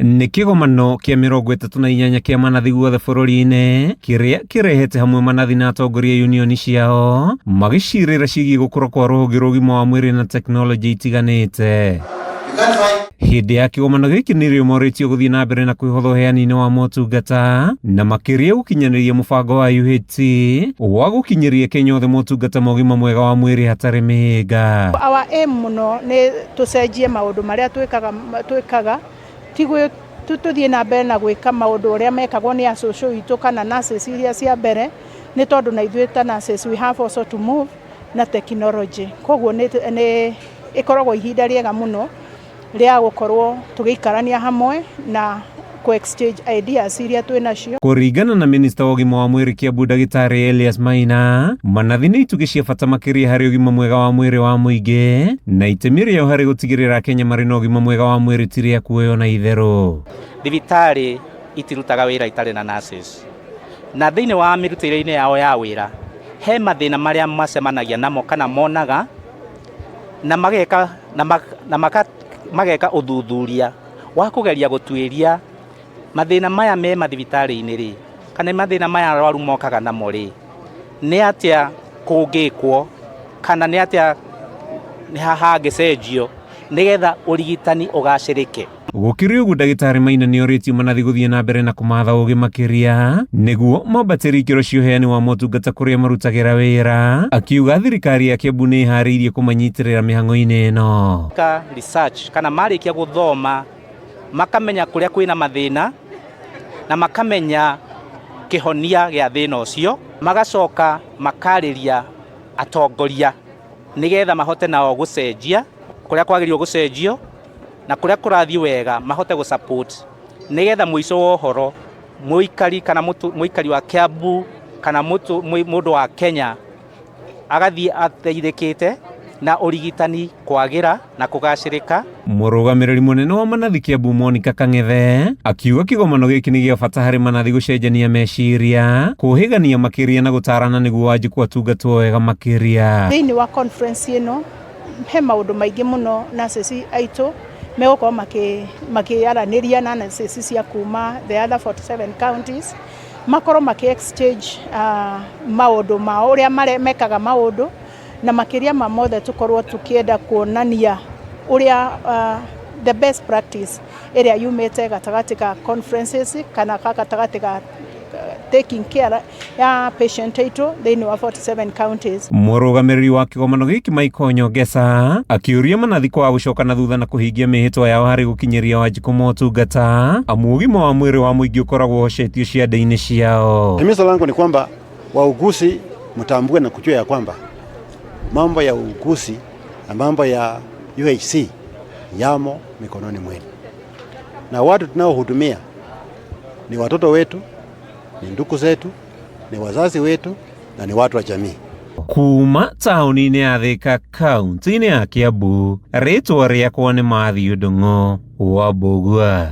Nĩ kĩgomano kĩa 38 kĩa manathi guothe bũrũri-inĩ kĩrĩa kĩrehete hamwe manathi na atongoria unioni ciao magĩcirĩra ciĩgiĩ gũkũra kwa rũhonge rwa ũgima wa mwĩrĩ na tekinoronjĩ itiganĩte. Hĩndĩ ya kĩgomano gĩkĩ nĩrĩo morĩtio gũthiĩ na mbere na kwĩhotha ũheani-inĩ wa motungata na makĩria gũkinyanĩria mũbango wa UHC wa gũkinyĩria Kenya othe motungata ma ũgima mwega wa mwĩrĩ hatarĩ mĩhĩnga. Our aim mũno nĩ tũcenjie maũndũ marĩa twĩkaga twĩkaga ti tũthiĩ na mbere na gwĩka maũndũ ũrĩa mekagwo nĩ acũcũ witũ kana nurses iria cia mbere, nĩ tondũ na ithuĩ ta nurses we have also to move na technology. Koguo nĩ ĩkoragwo ihinda rĩega mũno rĩa gũkorwo tũgĩikarania hamwe na kũ exchange ideas iria twĩ nacio. Kũringana na minista wa ũgima wa mwĩrĩ Kiambu Ndagĩtarĩ Elias Maina, manathi nĩ itugĩ cia bata makĩria harĩ ũgima mwega wa mwĩrĩ wa mũingĩ na itemi rĩao harĩ gũtigĩrĩra Akenya marĩ na ũgima mwega wa mwĩrĩ ti rĩa kuoywo na itherũ. Thibitarĩ itirutaga wĩra itarĩ na nurses, na thĩinĩ wa mĩrutĩre-inĩ yao ya wĩra he mathĩna marĩa macemanagia namo kana monaga na mageka na mageka ũthuthuria wa kũgeria gũtuĩria mathĩna maya me mathibitarĩ-inĩ rĩ, kana mathĩna maya arwaru mokaga namo rĩ, nĩ atĩa kũngĩkwo kana nĩ atĩa hangĩcenjio nĩgetha ũrigitani ũgacĩrĩke. Gũkĩrĩ ũguo, Ndagĩtarĩ Maina nĩ orĩtio manathi gũthiĩ na mbere na kũmatha ũgĩ makĩria nĩguo mambatĩrie ikĩro cia ũheani wa motungata kũrĩa marutagĩra wĩra, akiuga thirikari ya Kiambu nĩ ĩharĩirie kũmanyitĩrĩra mĩhang'o-inĩ ĩno. Ka research kana marĩkia gũthoma makamenya kũrĩa kwĩna mathĩna na makamenya kĩhonia gĩa thĩna ũcio, magacoka makarĩria atongoria nĩgetha mahote nao gũcenjia kũrĩa kwagĩrĩirwo gũcenjio na kũrĩa kũrathiĩ wega mahote gũ support, nĩgetha mũico wa ũhoro mũikari kana mũikari wa Kiambu kana mũndũ wa Kenya agathiĩ ateithĩkĩte na ũrigitani kwagĩra na kũgacĩrĩka. Mũrũgamĩrĩri mũnene wa manathi Kiambu Monica Kang'ethe akiuga kĩgomano gĩkĩ nĩ gĩa bata harĩ manathi gũcenjania meciria, kũhĩgania makĩria na gũtarana nĩguo Wanjikũ atungatwo wega makĩria. Thĩinĩ wa conference ĩno he maũndũ maingĩ mũno nurses aitũ megũkorwo makĩaranĩria na nurses cia kuma the other 47 counties, makorwo makĩ exchange maũndũ mao ũrĩa mekaga maũndũ, na makĩria ma mothe tũkorwo tũkĩenda kuonania ũrĩa the best practice ĩrĩa yumĩte gatagatĩ ka conferences kana gatagatĩ ka taking care ya patient aitũ thĩinĩ wa 47 counties. Mũrũgamĩrĩri wa kĩgomano gĩkĩ Michael Nyongesa akĩũria manathi kwaga gũcoka na thutha na kũhingia mĩhĩtwa yao harĩ gũkinyĩria Wanjikũ motungata, amu ũgima wa mwĩrĩ wa mũingĩ ũkoragwo ũhocetio ciande-inĩ ciao. Himizo langu ni kwamba wauguzi mtambue na kujua ya kwamba mambo ya uuguzi na mambo ya UHC yamo mikononi mwenu, na watu tunaohudumia ni watoto wetu, ni ndugu zetu, ni wazazi wetu na ni watu wa jamii. Kuma taũni-inĩ ya Thika, kaunti-inĩ ya Kiambu, rĩtwa rĩakwa nĩ Matthew Ndung'u wa Mbũgua.